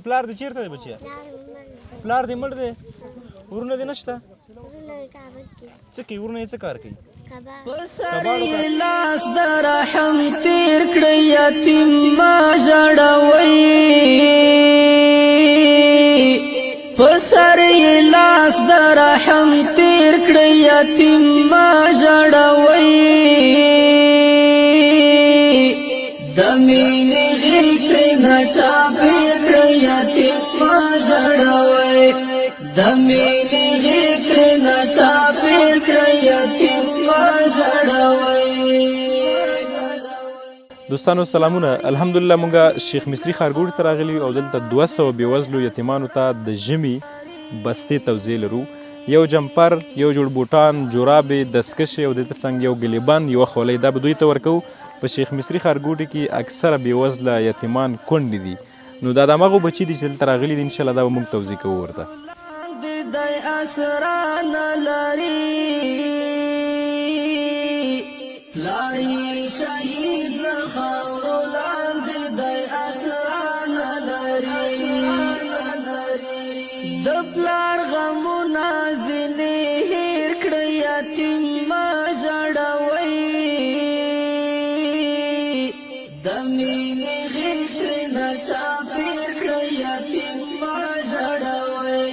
پلار دې چیرته دی بچیا؟ پلار دې مړ دی؟ ورونه دې نشته؟ څه کوي ورونه یې؟ څه کار کوي؟ سر لاس د رحم تیر کړی، یتیم ما ژړوي. په سر لاس د رحم تیر کړی، یتیم ما ژړوي. د مینې غېږ نه چا پیر کړی، یتیم ما ژړوي. د مینې غېږ نه چا پیر کړی، یتیم ما ژړوي. دوستانو سلامونه، الحمدلله مونږه شیخ مصری ښارګوټي ته راغلي او دلته 200 بېوزلو یتیمانو ته د ژمي بستې توزیع لرو. یو جمپر، یو جوړ بوټان، جورابې، دستکشې او د ترڅنګ یو ګلیبان، یوه خولۍ، دا به دوی ته ورکوو. په شیخ مصری ښارګوټي کې اکثره بېوزله یتیمان کونډې دي، نو دا د هماغو بچي دي چې دلته راغلي دي. انشاءالله دا به موږ توزیع کوو ورته. د اسران لري، پلار یې شهید له خاورو لاندې دی، اسران لري. د پلار غمونه ځینې هېر کړی، یتیم ما ژړوي. د مینې غېږ ترېنه چا پېر کړی، یتیم ما ژړوي.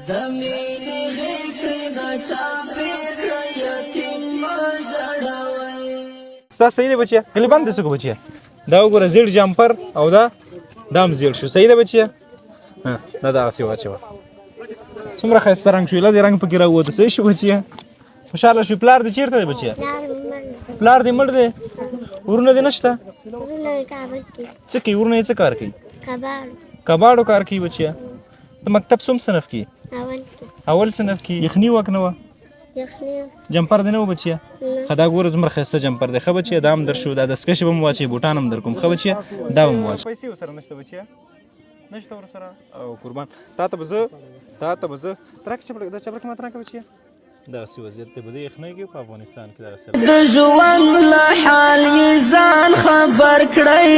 د مینې غېږ ترېنه چا پېر کړی، یتیم ما ژړوي. ستا صحیح دی بچیا؟ ګلیبان دې څه کو بچیا؟ دا وګوره، زیړ جمپر او دا هم زیړ شو. صحیح ده بچیا؟ ها، دا دغسې واچوه. څومره ښایسته رنګ شو، ایله دې رنګ پکې راووت. صحیح شو بچیا؟ خوشحاله شو؟ پلار دې چیرته دی بچیا؟ پلار دې مړ دی؟ ورونه دې نشته؟ څه کوي ورونه یې؟ څه کار کوي؟ کباړو کار کوي. بچیا، ته مکتب څوم صنف کې؟ اول صنف کې. یخني وه که نه وه؟ جمپر دې نه و بچیا؟ ښه، دا ګوره دومره ښایسته جمپر دی. ښه بچیا، دا هم در شو. دا دستکشې به هم واچوې، بوټان هم در کوم. ښه بچیا، دا به هم واچوې. پیسې ورسره نشته بچیا؟ نشته ورسره. او قربان، تا ته به زه ترکه چپړکه، دا چپړکه ما ته راکړه بچیا. دغسې وضعیت دی په دې یخنۍ کې په افغانستان کې دغسې. د ژوند له حال یې ځان خبر کړی،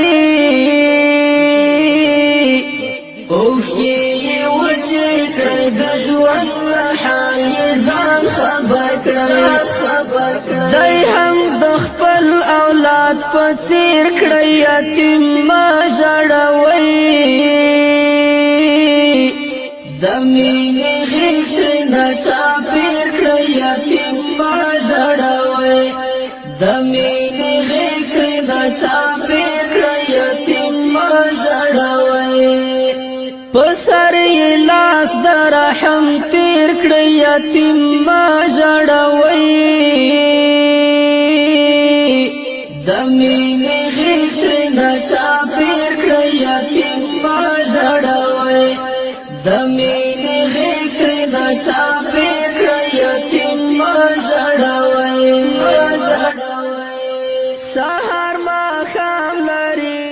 اوښکې یې وچې کړی. د ژوند له حال یې ځان خبر کړی، دی هم د خپل اولاد په څیر کړی، یتیم ما ژړوي. د مینې غېږ ترېنه چا پېر کړی، یتیم ما ژړوي. د مینې غېږ ترېنه چا پېر کړی، یتیم ما ژړوي. په سر یې لاس د رحم تیر کړی، یتیم ما ژړوي. د مینې غېږ ترېنه چا پېر کړی، یتیم ما ژړوي. د مینې غېږ ترېنه چا پېر کړی، یتیم ما ژړوي. سهار ماښام لري.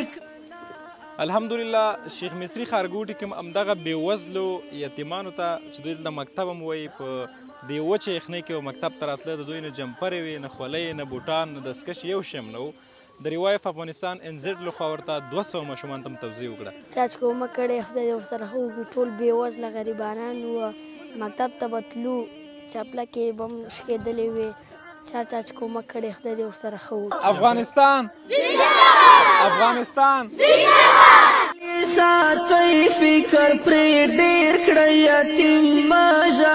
الحمدلله شیخ مصری ښارګوټي کې همدغه بېوزلو یتیمانو ته چې دوی دلته مکتب هم وایي، په دې وچه یخنۍ کې مکتب ته راتله. د دوی نه جمپرې وې، نه خولۍ، نه بوټان، نه دستکشې، یو شی هم نه و. د ریوایف افغانستان انزډ لخوا ورته 200 ماشومان ته هم توزیع وکړه. چا چې کومک کړی، خدای دې ورسره ښه وکړي. ټول بېوزله غریبانان وو، مکتب ته به تلو، چپلکې به هم شکېدلې وې. چا چا چې کومک کړی، خدای دې ورسره ښه وکړي. افغانستان، افغانستان. ساتي فکر پرې ډیر کړی، یتیم ما ژړوي.